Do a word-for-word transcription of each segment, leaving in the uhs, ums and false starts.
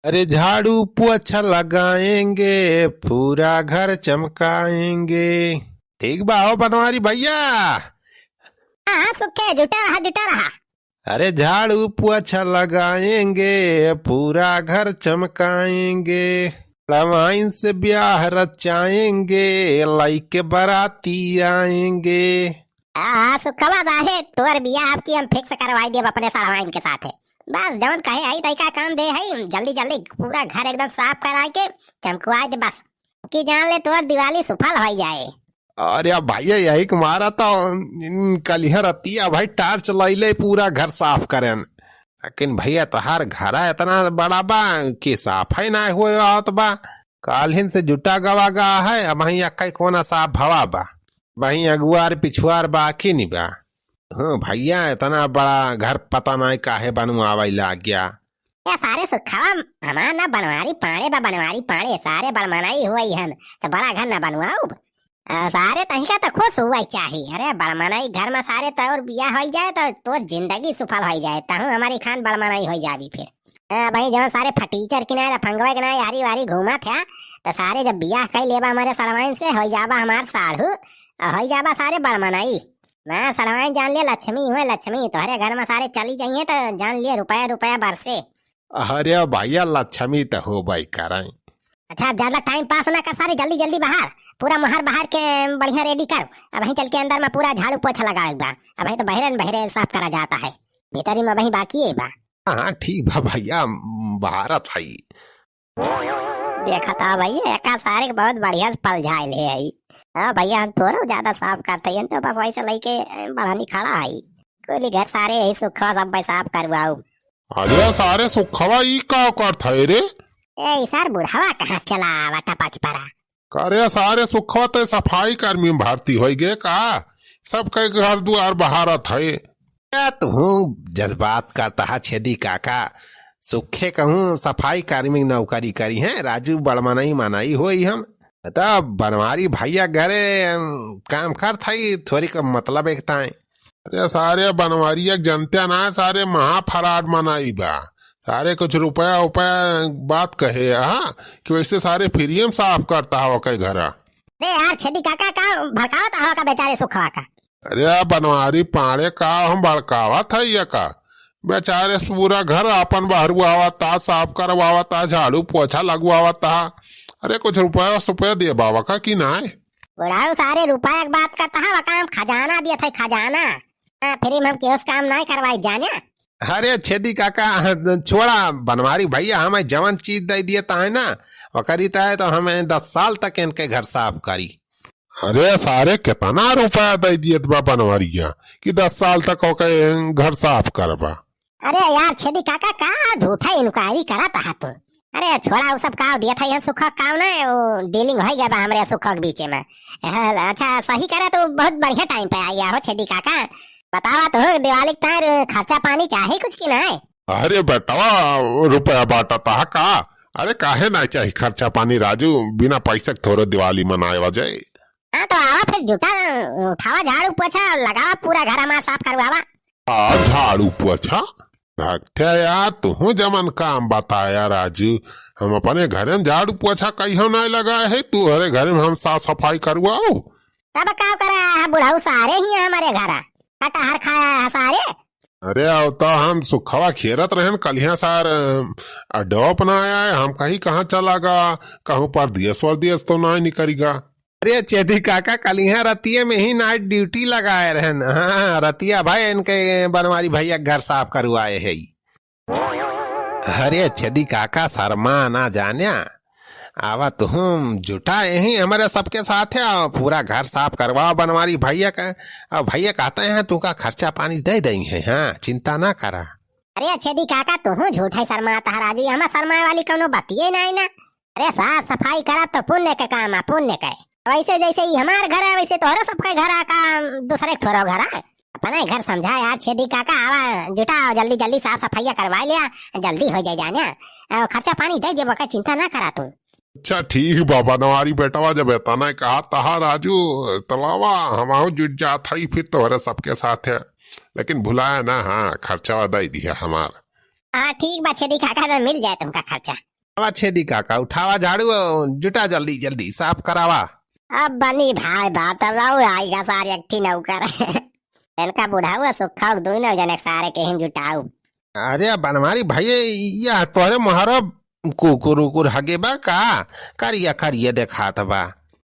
अरे झाड़ू पोछा लगाएंगे, पूरा घर चमकाएंगे। ठीक बा हो बनवारी भैया। हाँ, हाँ, सुखे, जुटा रहा, जुटा रहा। अरे झाड़ू पोछा लगाएंगे, पूरा घर चमकाएंगे, रवाइन से ब्याह रचाएंगे, लइके बराती आएंगे। हाँ, हाँ, सुखवा बाहे, तोर बियाह अब की हम fix करवाई देब अपने सड़वाइन के साथे। बस जवन कहे हई तइका काम दे हई, जल्दी जल्दी पूरा घर एकदम साफ कराए के चमकवाए दे बस। कि जान ले तोर दिवाली सुफल होई जाए। अरे भैया, यही के मारा तो इन कलिहा रतिया भाई torch लइले पूरा घर साफ करेन। लेकिन भैया तोहार घरा इतना बड़ा बा कि साफ ही ना हुए आवत बा। काल्हिन से जुटा गवा गा है, अब वहीं अक्का कोना साफ भवा बा, वहीं अगुआर पिछुआर बाकी नी बा। हाँ भैया, इतना बड़ा घर पता नहीं काहे बनवावे लाग गया। ए सारे सुखवा हमार ना बनवारी पाड़े बा, बनवारी पाड़े, सारे बड़मनाई हुई हन, तो बड़ा घर ना बनवाउब। आ, सारे तहिका तो खुश हुआ चाही। अरे बड़मनाई घर में सारे तोर बियाह होई जाए तो तोर जिंदगी सुफल होई जाए, तहूँ हमारी खान बड़मनाई होई जाबी फिर। हाँ, भाई जवन सारे फटीचर किनारे, फंगवे किनारे, यारी वारी घूमत है, तो सारे जब बियाह कई लेबा हमारे सड़वाइन से, होई जाबा हमार साढ़ू, आ, होई जाबा सारे बड़मनाई। ना सड़वाइन जान ले लक्ष्मी हुए लक्ष्मी, तोहरे घर में सारे चली जाइए तो जान ले रुपया रुपया बरसे। अरे भैया लक्ष्मी तो होबे करें। अच्छा, अब ज्यादा time pass ना कर, सारे जल्दी जल्दी बाहर, पूरा मोहार बाहर के बढ़िया ready कर। अब वहीं चल के अंदर में पूरा झाड़ू पोछा लगावे बा। अब वहीं तो बहरे न बहरे साफ करा जाता है, भीतरी में वहीं बाकी है बा। हाँ, ठीक बा भैया, बाहरत हई। देखा था भैया, एका सारे के बहुत बढ़िया से पलझाइल है। हाँ भैया, हम थोड़ा ज्यादा साफ करते हैं तो बस वैसे लइके बढ़ानी खड़ा है। कुली घर सारे यही सुखवा सब भाई साफ करवाऊ। अरे सारे सुखवा, ई का करत है रे? ए, ई सार बुढ़ावा कहाँ चला आवा टपक पड़ा? अरे सारे सुखवा, ते सफाई कर्मी में भर्ती होई गे का? सबके घर दुआर बहारत है। ए, तुहूँ जज्बात करत हा छेदी काका। सुखे कहूँ सफाई कर्मी नौकरी करी है, राजू बड़मनई मनई होई हम। तब बनवारी भैया घरे, अम, काम करत हई, थोड़ी का मतलब एक ताई। अरे सारे बनवारिया के जनते ना, सारे महा फराड मनई बा। सारे कुछ रुपया उपया बात कहे, हाँ, कि वैसे सारे फ्री में साफ करत हवा के घरा। अरे यार छेदी काका, का भड़कावत हवा का बेचारे सुखवा का? अरे बनवारी पाड़े, का हम भड़कावत है ये का? बेचारे पूरा घर आपन बहरुआवत ता, साफ करवावत ता, झाड़ू पोछा लगवावत ता। अरे कुछ रुपया सुपया देबावा का कि नाय? बुढ़ाऊ सारे रुपया के बात करत हवा का, हम खजाना दियत है खजाना। हाँ, फ्री में हम केहू से काम नाय करवाई जाने। अरे छेदी काका, छोड़ा बनवारी भैया, हमें जवन चीज दे दिए ताहे ना, ओकरी ताहे तो हमें दस साल तक इनके घर साफ करी। अरे सारे, कितना रुपया दे दियत बा बनवारिया कि दस साल तक ओके घर साफ करबा? अरे यार छेदी काका, का झूठा inquiry करत हा तू? अरे छोड़ा, उ सब का दियत है, हम सुखक का ना, वो dealing हो गया बा हमरे सुखक बीचे में। हाँ, अच्छा सही करे तो बहुत बढ़िया time पे आ गया हो छेदी काका। बतावा तो, दिवाली के तार खर्चा पानी चाही कुछ कि नाय? अरे बेटवा, रुपया बांटत हा का? अरे काहे ना चाही खर्चा पानी राजू, बिना पैसे के थोड़ो दिवाली मनाए जाए। हाँ तो आवा फिर जुटा, उठावा झाड़ू पोछा, लगावा पूरा घर हमार साफ करवावा। आ झाड़ू पोछा? भगत्या यार, तुहूँ जमन काम बताया राजू, हम अपने घरे में झाड़ू पोछा कहियो नाय लगाए है, तू हरे घरे में हम साफ सफाई करवाओ। तब का करे है बुढ़ऊ सारे ही हमारे घरा, कटहर खाया है सारे। अरे, अब तो हम सुखवा खेरत रहन, कलिया सार, अ, अड्डवा पर ना आया है। हम कहीं कहाँ चला गा, कहूँ परदेस वरदेस तो ना निकरी गा। अरे, छेदी काका, कलिया रतिये में ही night duty लगाए रहन। हाँ, रतिया भाई इनके बनवारी भैया घर साफ करवाए है। अरे छेदी काका, शर्मा ना जान्या, आवा तुहूँ जुटा यहीं हमरे सबके साथे, पूरा घर साफ करवाओ बनवारी भैया का। और भैया कहते हैं, तू का खर्चा पानी दे देई है, हाँ, चिंता ना करा। अरे छेदी काका, तुहूँ झूठा ही शर्मात हा राजू, ये हमार शर्माए वाली कौनो बतिये नाई ना। अरे साफ सफाई करब तो पुण्य के काम है, पुण्य के। वैसे जैसे ई हमार घर है, वैसे तोहरो सबके घर है का, दूसरे के थोड़ो घर है? अपना ही घर समझा यार छेदी काका, आवा जुटा, जल्दी जल्दी साफ सफाइया करवा लिया, जल्दी हो जाए जाने। आ, खर्चा पानी दे देबो का, चिंता ना करा तू। अच्छा ठीक बा बनवारी बेटवा, जब इतना कहा तहा राजू, तलावा हम आऊ जुट जात हई फिर तोहरे सबके साथ है, लेकिन भुलाया ना, हाँ खर्चा दे दिया हमार। हाँ ठीक बा छेदी काका, तो मिल जाए तुमका खर्चा। आवा छेदी काका, उठावा झाड़ू, जुटा जल्दी जल्दी, साफ करावा। अब बनी भाई बात, अब और आइगा सारे एक ठी नौकर। इनका बुढ़ाऊ सुखा दोनों जने सारे केहिन जुटाऊ। अरे बनवारी भाई, यह तोहरे मोहरा कुकुर उकुर हगे बा का? करिया करिया देखात बा।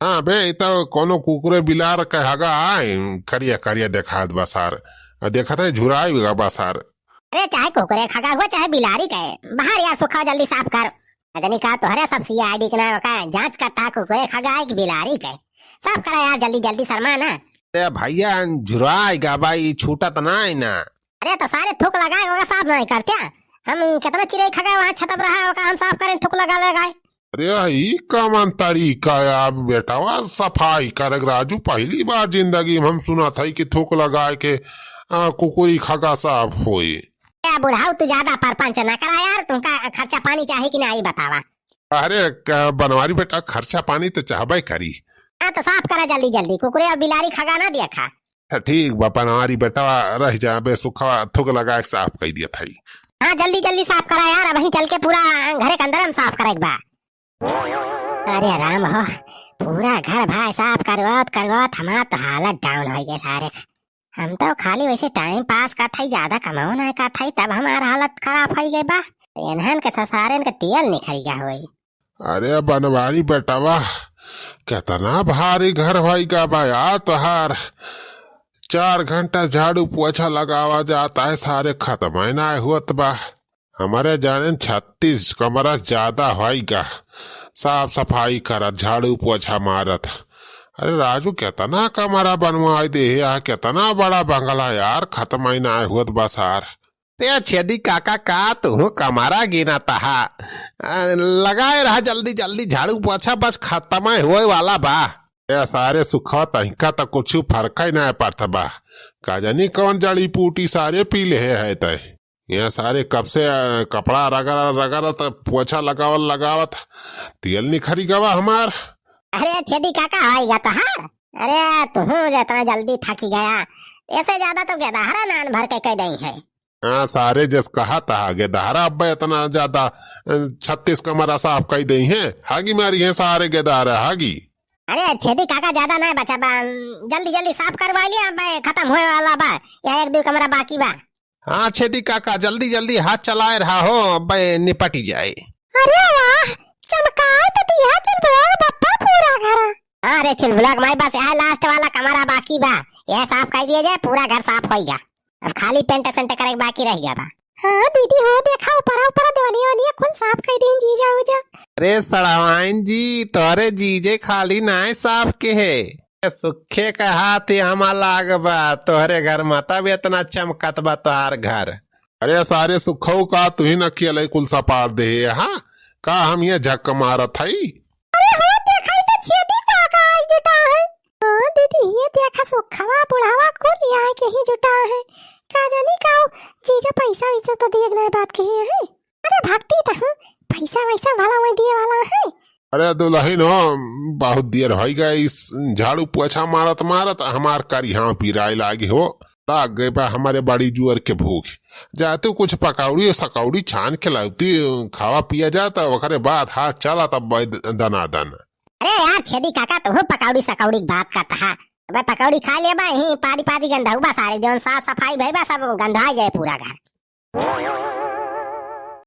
हाँ बे, ई तो कोनो कुकुरे बिलार के हगा आए, करिया करिया देखात बा सार। आ देखत है झुराई गा बा सार। अरे चाहे कुकुरे खगा हुआ चाहे बिलारी के, बाहर यार सुखा जल्दी साफ कर। अगनी का तोहरे सब सीआईडी के नाम का जांच करता है, कुकुरे खगा है कि बिलारी के? साफ करा यार जल्दी जल्दी, शर्मा ना। अरे भैया झुराई गा बा, ई छूटत ना है ना। अरे तो सारे थूक लगाए होगा, साफ नहीं करते? हम कितना चिरई खगा वहाँ छतप रहा होगा, हम साफ करें थूक लगा लगाए। अरे ई कमन तरीका है अब बेटवा, सफाई करे के राजू, पहली बार जिंदगी में हम सुनत हई कि थूक लगाए के, आ, कुकुरी खगा साफ होई। ए बुढ़ाऊ, तू ज्यादा परपंच ना करा यार, तुमका खर्चा पानी चाही कि ना, ई बतावा। अरे क-, बनवारी बेटा, खर्चा पानी तो चाहबे करी। हाँ तो साफ करा जल्दी जल्दी, कुकुरे और बिलारी खगा ना दिया खा। अच्छा ठीक बा बनवारी बेटवा, रह जा बे सुखवा, थूक लगाए के साफ कई दिया थई। हाँ जल्दी जल्दी साफ करा यार, अबहीं चल के पूरा घरे के अंदर हम साफ करे के बा। अरे राम हो, पूरा घर भाई साफ करवात करवात हमार तो हालत डाउन होइ गए सारे। हम तो खाली वैसे टाइम पास करत हई, ज्यादा कमाओ ना करत हई, तब हमार हालत खराब होइ गए बा। इन्हन के ससारन के तेल निखरि गया होई। अरे बनवारी बेटवा, कितना भारी घर होइ गा बा यार तोहार। चार घंटा झाड़ू पोछा लगावा जाता है, सारे खत्म ही ना होत बा। हमरे जाने छत्तीस कमरा ज्यादा होइगा, साफ सफाई करत, झाड़ू पोछा मारत। अरे राजू, कितना कमरा बनवाई दे है यार, कितना बड़ा बंगला यार, खत्म ही ना होत बा सार। ते छेदी काका, का तुहू कमरा गिना तहा? अ, लगाए रहा जल्दी जल्दी झाड़ू पोछा, बस खत्म होए वाला बा। ए सारे सुखा, तहिका त कुछ फर्क ही ना पड़त बा, का जानी कौन जड़ी बूटी सारे पी ले है तय। यहाँ सारे कब से, अ, कपड़ा रगड़ रगड़ त पोछा लगावत लगावत तेल निखरि गवा हमार। अरे छेदी काका, आइगा तहार। अरे तुहू जो इतना जल्दी थकी गया, ऐसे ज्यादा तो गेदहरा नान भर के कह दई है। हाँ सारे जस कहा तहा गेदहरा, अब्बे इतना ज्यादा, अ, छत्तीस कमरा साफ कई दई है, हागी मारी है सारे गेदहरा हागी। अरे छेदी काका, ज्यादा ना बचा बा, जल्दी जल्दी साफ करवा लिया, अब्बे खत्म होए वाला बा, यह एक दो कमरा बाकी बा। हाँ छेदी काका, जल्दी जल्दी हाथ चलाए रहा हो, अब्बे निपटी जाए। अरे वाह, चमकाए तो दिया चुलबुला बप्पा पूरा घर। हाँ रे चुलबुला माई, बस यह लास्ट वाला कमरा बाकी बा, यह साफ कर दिया जाए, पूरा घर साफ होइगा। अब खाली पेंट सेंट करे के बाकी रह गया बा। हाँ दीदी हो, देखा ऊपरा ऊपरा देवलिया वलिया कुल साफ कर दीन जीजा उजा। अरे सड़वाइन जी, तोहरे जीजे खाली नाय साफ के है, सुखे का हाथ ही हमा लाग बा, तोहरे घर में तब इतना चमकत बा तोहार घर। अरे सारे सुखऊ का तुही न किया लई कुल सपार दे, हाँ? का हम ये झक मारत हई? अरे हो, देखा ही तो छेदी काका आज जुटा है। हाँ दीदी, ये देखा सुखवा बुढ़ावा कुल यहाँ के ही जुटा है। का जानी का हो, जीजा पैसा वैसा तो दिए ना बात कही है। अरे भक्ति तो हूँ, पैसा वैसा भला वही दिए वाला है। अरे दुलहिन हो, बहुत देर होइ गए इस झाड़ू पोछा मारत मारत, हमार करिहा पिराए लागे हो, लाग गए बा हमरे बड़ी जुअर के भूख। जा तू कुछ पकौड़ी और सकौड़ी छान के लावती, खावा पिया जा, तब ओकरे बाद हाथ चला तब बै-, दनादन। अरे यार छेदी काका, तू पकौड़ी सकौड़ी की बात करता है? अबे पकौड़ी खा ले बा, ही पादी पादी गंधऊ बा सारे, जौन साफ सफाई भई बा, सब गंधा जाए पूरा घर।